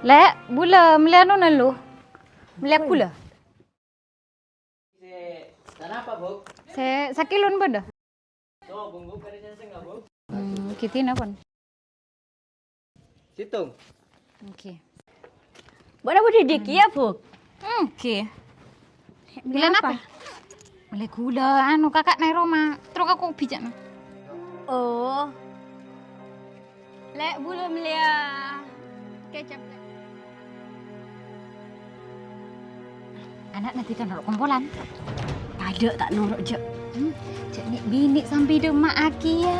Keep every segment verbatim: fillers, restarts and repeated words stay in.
Lè', bulâ mellè anona, Lu. Mellè ghulâ. Sè, kenapa, Bu? Sè sakilon bâdâ. Tuh, Bu, Bu, pada nyangseng nggak, Bu? Hmm, ghi dinah, pon. Sèttong. Oke. Bâdâ Bu Didik, iyâ, Bu? Oke. Mellè napa? Mellè ghulâ, anu, kaka'na è roma. Terro ka kopi, ca'na. Oh. Lè', bulâ mellèya kecap, Lè'. Ana'na dhika noro' kompolan. Padâ ta' noro', jâ'. Hmm, jâ' nè'-binè' sambi dâ' emma' akèya.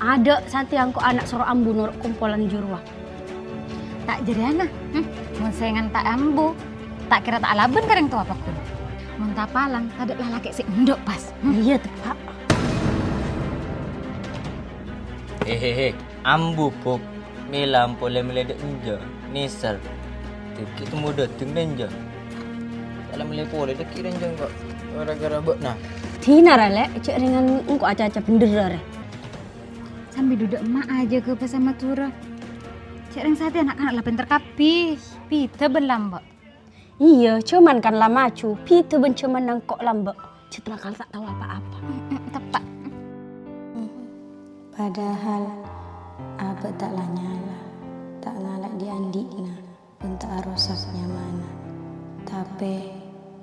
Adâ' satèya engko' ana' soro ambu noro' kompolan jârowa. Ta' jârèyana, hmm, mon saèngan ta' ambu, ta' kèra ta' alabân ka rèng towa paggun. Mon tapalang, tadâ' lalakè' sè endâ' pas. Hmm. Iyâ, teppa'. Hehehe, ambu, Bok. Mèlam polè mellè dâ' enjâ', nèser. Dhâggi' temmo dâteng dâ' enjâ'. Sala mellè polè dhâggi' dâ' enjâ' kok, gara-gara bâ'na. Dinara, Lè', jâ' rèngan engko' aca-aca bhendherra, rè. Sambi dudâ' emma' ajâgâ bhâsa Madhurâ. Jâ' rèng satèya na'-kana' la pènter kabbhi, bhidhâ bân lambâ'. Iyâ, jhâman kan la maju, bhidhâ bân jhâmanna engko' lambâ'. Jhât lakar ta' tao apa-apa. Mm, mm, teppa'. Padahal abâ' ta' la nyala, ta' ngala' dhi'-andhi'na, bân ta' arosak nyamana. Tapè,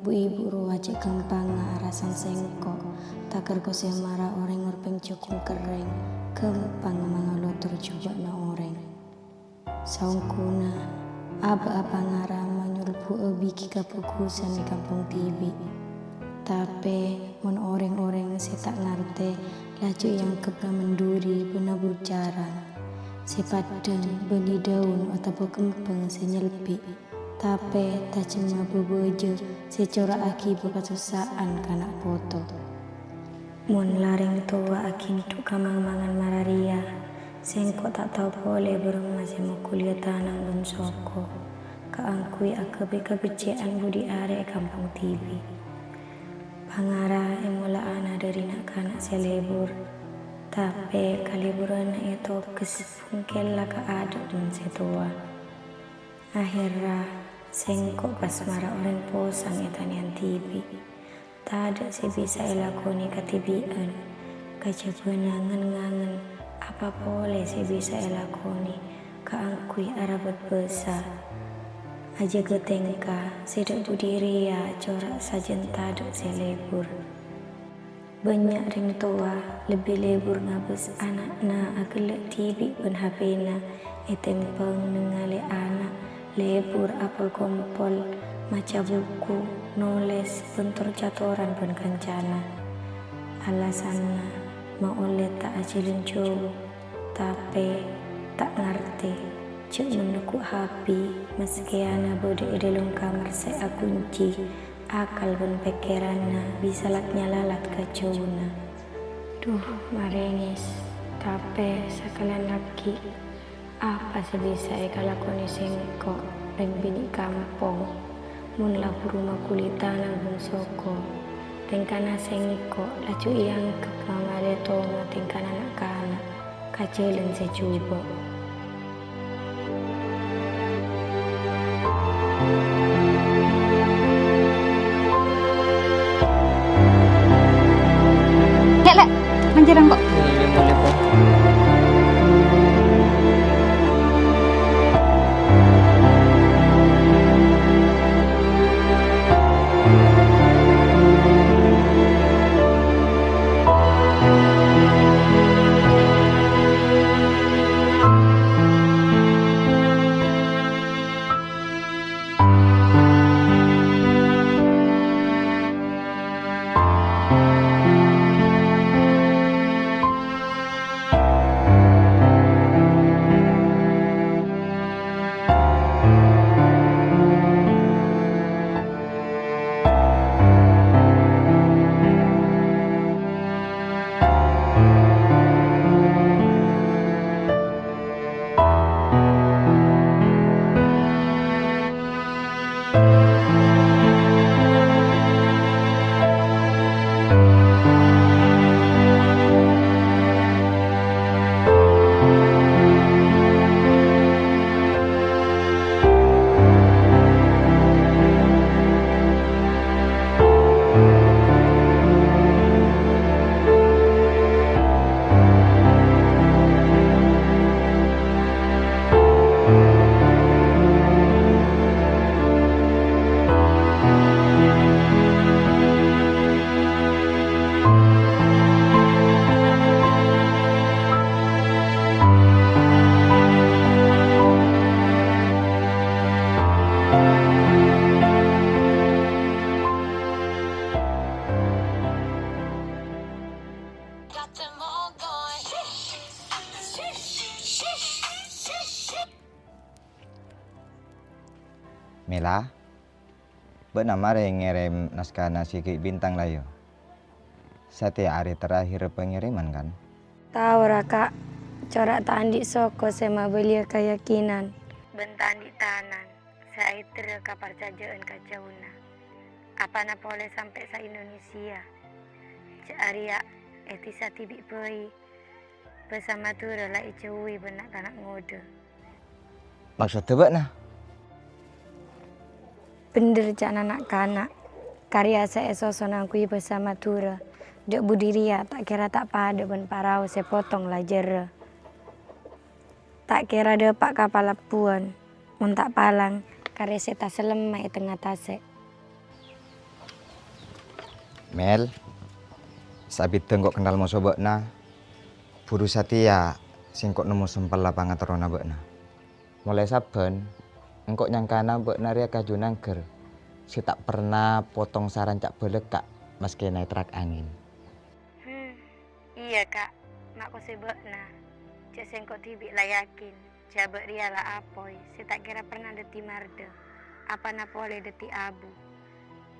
bu-ibu rowa jhâ' ghâmpangnga arasan sèngko', taghâr kosè mara orèng ngorbhâng jhâghung kerrèng, ghâmpang mangalotor jhubâ'na orèng. Saongghuna, abâ' apangarama nyolbu'â bighi kabhâghusân è kampong dhibi'. Tapè, mon orèng-orèng sè ta' ngartè, laju èangghep namenduri bân nabur carang, sè paddhâng bânnè dâun otabâ kembhâng sè nyelbi', tapè tajemma bâbâjâ sè cora'aghi bâ-, kasossa'an ka na' poto. Mon la rèng towa aghindhu' ka mang-mangan mara rèya, sèngko' ta' tao polè bârâmma sè moghuliyâ tanang bân soko, kaangghuy aghâbây kabhecce'an budi arè è kampong dhibi'. Pangara èmola'ana dhâri na'-kana' sè lebur, tapè kalebhuranna ètoghâs bhungkella ka adâ' bân sè towa. Aherra, sèngko' pas mara orèng posang è tanèyan dhibi'. Tadâ' sè bisa èlakonè kadhibi'ân. Kajhâbhâna ngen-ngangen apa polè sè bisa èlakonè kaangghuy arabât bhâsa. Ajâgâ tèngka sè dâ' budi rèya cora' sajân tadâ' sè lebur. Bânnya' rèng towa lebbi lebur ngabâs ana'na aghellâ' dhibi' bân H P-na ètèmbhâng nèngalè ana' lebur apol-kompol, maca buku, nolès, bân tor-catoran bân kancana. Alasanna ma' ollè ta' ajhâlân jâu, tapè ta' ngartè jhâ' mon negghu' H P, maskèyana bâdâ è dâlem kamar sè akunci, akal bân pèkkèranna bisa lat-nyalalat ka jhâuna. Dhu, marèngès, tapè sakalèyan aghi', apa sè bisa èkalakonè sèngko', rèng binè' kampong, mon la buru maghuli tanang bân soko? Tèngkana sèngko' laju èangghep mamarè toma tèngkana na'-kana'. Ka jhâlân sè jhubâ'. Lè', lè', manjhârâng, kok. Iyâ, molè, kok. Mela, bâ'na marè ngèrèm naskana sè ghi' bintang la, yâ? Satèya arè terakhir pangèrèman, kan? Tao, ra, Ka'. Cora' ta' andi' soko sè mabâliyâ kayakinan bân ta' andi' tanan sè aèterrâ kaparcajâ'ân ka jhâuna. Apana polè sampè' sa-Indonesia. Jâ' arèya è dhisa dhibi' bhâi bhâsa Madhurâ la èjhâuwi bân na'-kana' ngodâ. Maksodda bâ'na? Bhendher ca'na na'-kana', karya sè èsoson angghuy bhâsa Madhurâ, dâ' budi rèya ta' kèra ta' padâ bân parao sè potong lajârrâ. Ta' kèra dâpa' ka palabbhuwân, mon ta' palang, karè sè tasellemma è tengnga tasè'. Mel, saabiddhâ engko' kennal moso bâ'na, buru satèya sèngko' nemmo sempella pangaterrona bâ'na. Molaè sabbhân, engko' nyangkana bâ'na rèya kaju nangghâr sè ta' perna potong saran ca'-bâlâkka' maskè naètrak angèn. Hmm, iyâ, Ka'. Makkosè bâ'na. Jâ' sèngko' dhibi' la yakin, jhâ' bâ' rèya la apoy sè ta' kèra perna dhâddhi mardhâ, apana polè dhâddhi abu.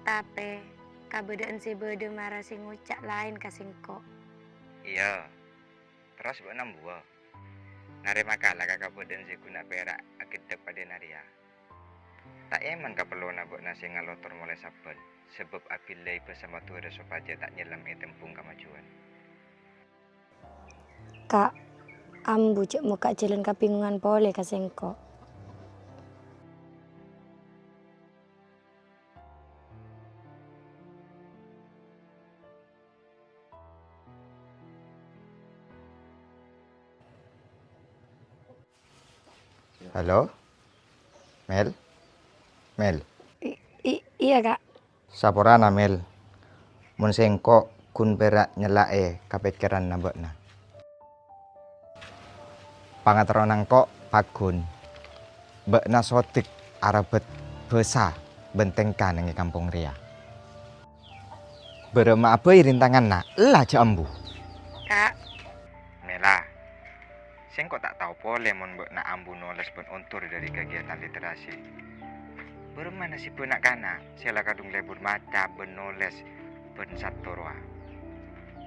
Tapè, kabâdâ'ân sè bâdâ mara sè ngoca' laèn ka sèngko'. Iyâ, terros bâ'na embuwâ. Narèma kala ka kabâdâ'ân sè ghuna pèra' aghedhek padâna rèya. Ta' èman kapellona bâ'na sè ngalotor molaè sabbhân, sabâb abillai bhâsa Madhurâ sopajâ ta' nyellem è tembhung kamajuwân. Ka', ambu jhâ' mokka' jhâlân kabingongan polè ka sèngko'. Halo? Mel? Mel? I-, i-, iyâ, Ka'. Saporana, Mel. Mon sèngko' ghun pèra' nyella'è kapèkkèranna bâ'na. Pangaterrona engko' paggun. Bâ'na sodek arabât bhâsa bân tèngka neng è kampong rèya. Bârâmma'a bhâi rintanganna, ella jhâ' ambu. Ka'. Mela, sèngko' ta' tao polè mon bâ'na ambu nolès bân ondur dhâri kagiyatan literasi. Bârâmma nasibbhâ na'-kana' sè la kadhung lebur maca bân nolès bân satto rowa?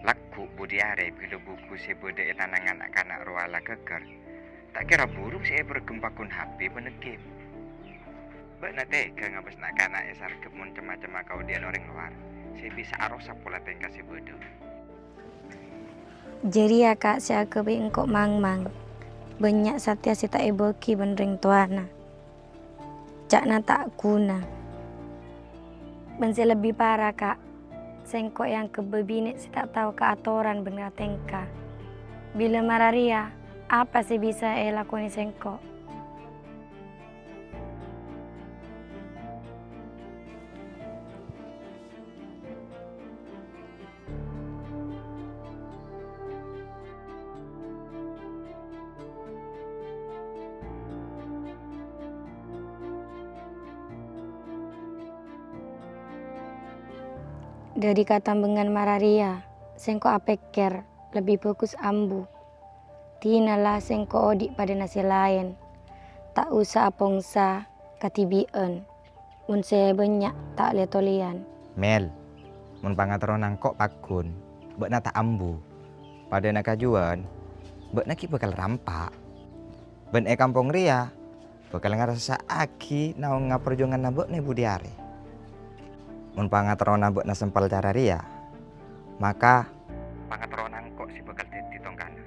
Lagghu' budi arè bilâ buku sè bâdâ è tanangan na'-kana' rowa la ghâgghâr, ta' kèra burung sè èparègghem paggun H P bân game. Bâ'na tega ngabâs na'-kana' èsarghep mon cem-macemma kaodi'ân orèng lowar sè bisa arosak pola tèngka sè bâdâ. Jârèya, Ka', sè aghâbây engko' mangmang. Bânnya' satèya sè ta' èbâgi bân rèng towana. Ca'na ta' ghuna. Bân sè lebbi para, Ka', sèngko' èangghep bâbinè' sè ta' tao kaatoran bân katèngka. Bilâ mara rèya, apa sè bisa èlakonè sèngko'? Dhâri katambângan mara rèya, sèngko' apèkkèr lebbi bhâghus ambu. Dina la sèngko' odi' padâna sè laèn. Ta' osa apongsa kadhibi'ân, mon sè bânnya' ta' lè-tolèyan. Mel, mon pangaterrona engko' paggun, bâ'na ta' ambu. Padâna kajuwân, bâ'na ghi' bhâkal rampa'. Bân è kampong rèya, bhâkal ngarassa'aghi naongnga parjuwanganna bâ'na è budi arè. Mon pangaterrona bâ'na sempal cara rèya, maka pangaterrona engko' sè bhâkal dhâddhi tongkana.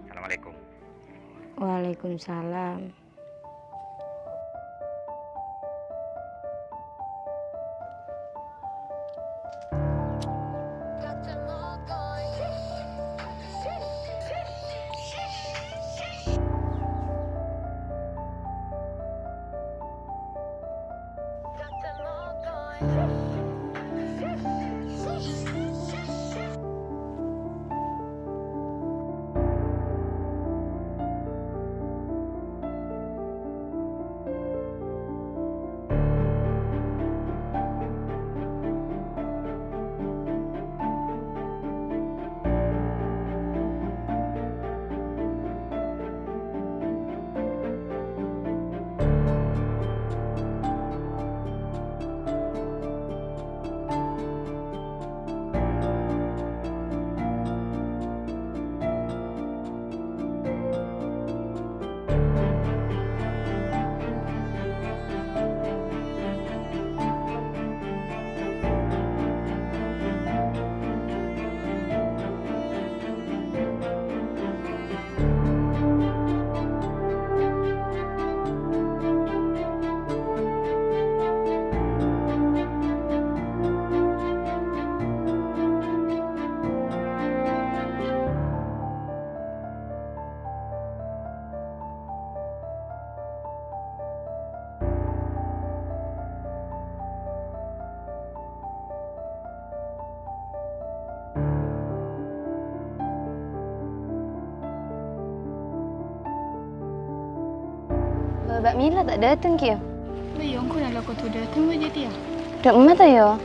Assalamualaikum. Waalaikumsalam. Mbak Mila ta' dâteng, kèya? Bâ, iyâ, engko' nala kodhu dâteng, Mbak Jati, yâ? Dâ' emma ta', yâ?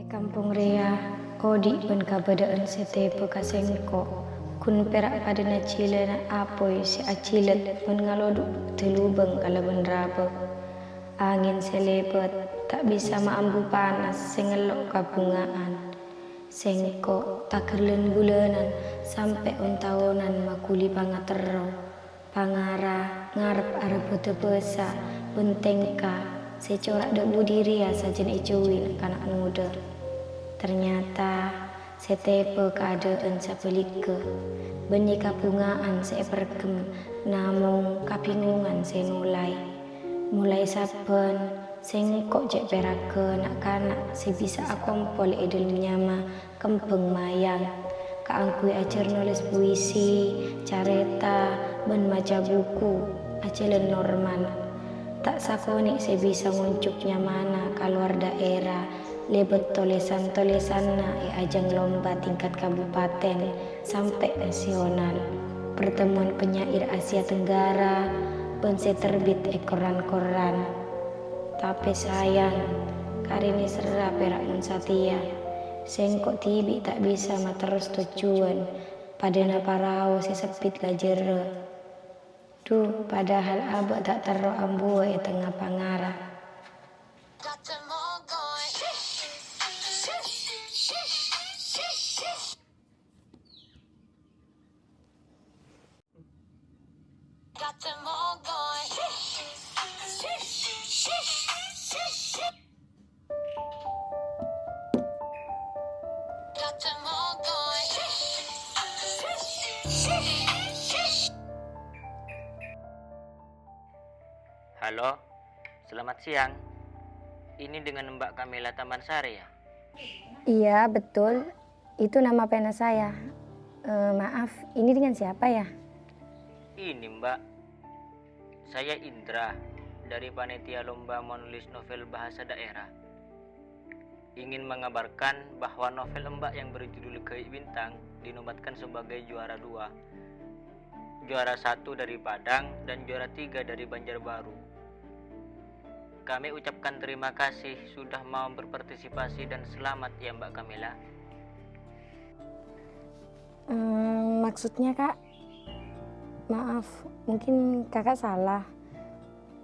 È kampong rèya, odi' bân kabâdâ'ân sè tèbâ ka sèngko', ghun pèra' padâna jhilâna apoy sè ajhilât bân ngalodhu' dâlubâng kalabân rabâ. Angèn sè lèbât ta' bisa maambu panas sè ngello' kabhunga'an. Sèngko' taghellân bulânan sampè' on-taonan maghuli pangaterro. Pangara ngarep arebhâdhâ bhâsa bân tèngka sè cora' dâ' budi rèya sajân èjhâuwi na'-kana' ngodâ. Ternyata sè tèbâ kaadâ'ân sabhâligghâ, bânnè kabhunga'an sè èperghem namong kabhingongan sè nolaè. Molaè sabbhân, sèngko' cè' pèragghâ na'-kana' sè bisa akompol è dhâlem nyama kembhâng mayang, kaangghuy ajhâr nolès puisi, carèta, bân maca buku ajhâlân normal. Ta' sakonè' sè bisa ngonjhuk nyamana kalowar dhaèra lèbât tolèsan-tolèsanna è ajhâng lomba tingkat kabupaten sampè' nasional, pertemuan penyair Asia Tenggara, bân sè terbit è koran-koran. Tapè sayang, karènè serra pèra' mon satèya. Sèngko' dhibi' ta' bisa materros tojjhuwân, padâna parao sè sebbit lajhârrâ. Dhu, padahal abâ' ta' terro ambuwâ è tengnga pangara. Halo, selamat siang. Ini dengan Mbak Kamila Tamansari, ya? Iya, betul. Itu nama pena saya. Eh, maaf, ini dengan siapa, ya? Ini, Mbak. Saya Indra, dari panitia lomba menulis novel bahasa daerah. Ingin mengabarkan bahwa novel Mbak yang berjudul Gaib Bintang dinobatkan sebagai juara dua, juara satu dari Padang, dan juara tiga dari Banjarbaru. Kami ucapkan terima kasih sudah mau berpartisipasi dan selamat ya, Mbak Kamila. Hmm, maksudnya, Kak, maaf, mungkin Kakak salah.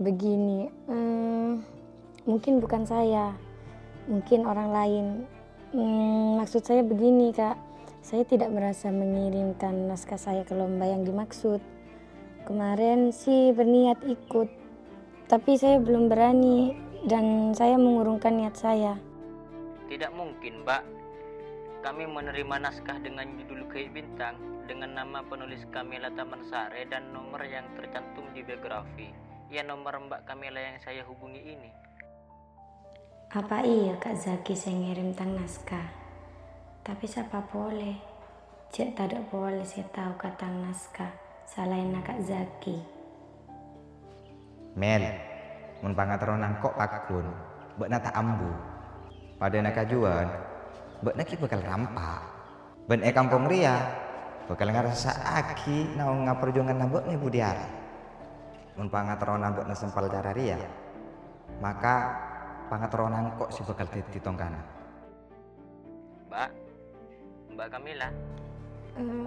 Begini, hmm, mungkin bukan saya, mungkin orang lain. Hmm, maksud saya begini, Kak, saya tidak merasa mengirimkan naskah saya ke lomba yang dimaksud. Kemarin sih berniat ikut, tapi saya belum berani dan saya mengurungkan niat saya. Tidak mungkin, Mbak. Kami menerima naskah dengan judul Gaib Bintang dengan nama penulis Kamila Tamansari dan nomor yang tercantum di biografi. Ya, nomor Mbak Kamila yang saya hubungi ini. Apa iyâ Kak Zaki sè ngèrèm tang naskah? Tapè sapa polè? Jhâ' tadâ' polè sè tao ka tang naskah salaènna Kak Zaki. Mel, mon pangaterrona engko' pagghun, bâ'na ta' ambu. Padâna kajuwân, bâ'na ghi' bhâkal rampa'. Bân è kampong rèya bhâkal ngarassa'aghi naongnga parjuwanganna bâ'na è budi arè. Mon pangaterrona bâ'na sempal cara rèya, maka pangaterrona engko' sè bhâkal dhâddhi tongkana. Mbak, Mbak Kamila. Eh,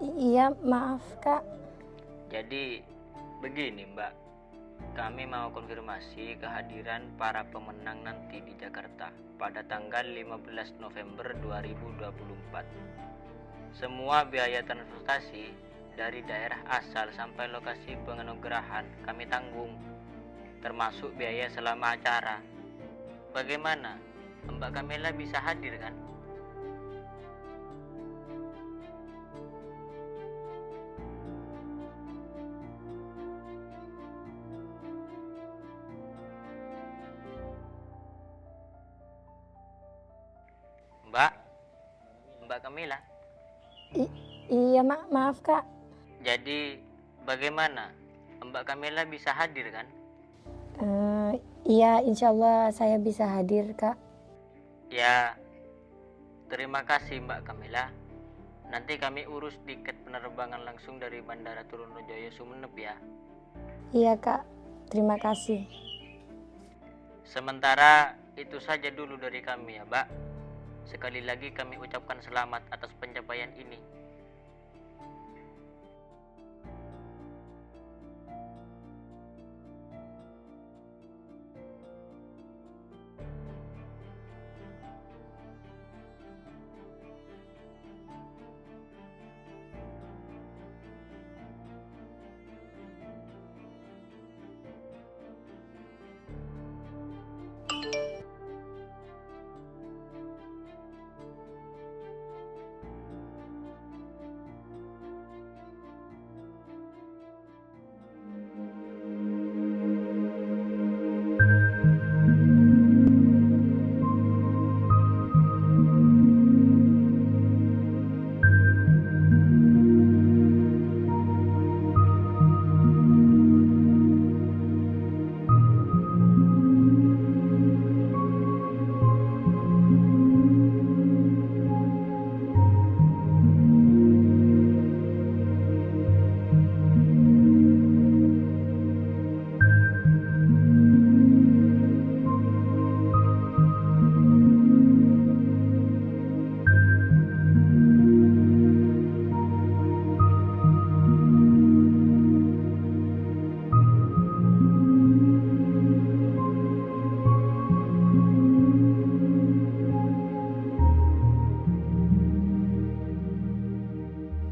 i-, iya, maaf, Kak. Jadi, begini, Mbak. Kami mau konfirmasi kehadiran para pemenang nanti di Jakarta pada tanggal lima belas November dua ribu dua puluh empat. Semua biaya transportasi Dari daerah asal sampai lokasi penganugerahan kami tanggung, termasuk biaya selama acara. Bagaimana? Mbak Kamela bisa hadir, kan? Mbak, Mbak Kamela? I-, iya, Ma-, maaf, Kak. Jadi, bagaimana? Mbak Kamela bisa hadir, kan? Eh, iya, insya Allah saya bisa hadir, Kak. Ya, terima kasih, Mbak Kamela. Nanti kami urus tiket penerbangan langsung dari Bandara Trunojoyo Sumenep, ya. Iya, Kak. Terima kasih. Sementara itu saja dulu dari kami, ya, Mbak. Sekali lagi kami ucapkan selamat atas pencapaian ini.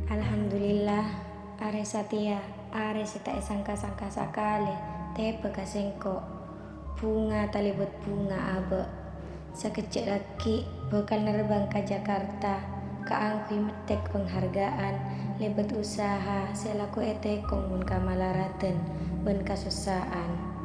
Alhamdulillah, arè satèya, arè sè ta' èsangka-sangka sakalè tèbâ ka sèngko'. Bhunga talèbât bhunga abâ'. Sakejjhâ' lagghi' bhâkal nerbhâng ka Jakarta kaangghuy mettèk penghargaan lèbât usaha sè lagghu' ètèkong mon kamalaradhân bân kasossa'an.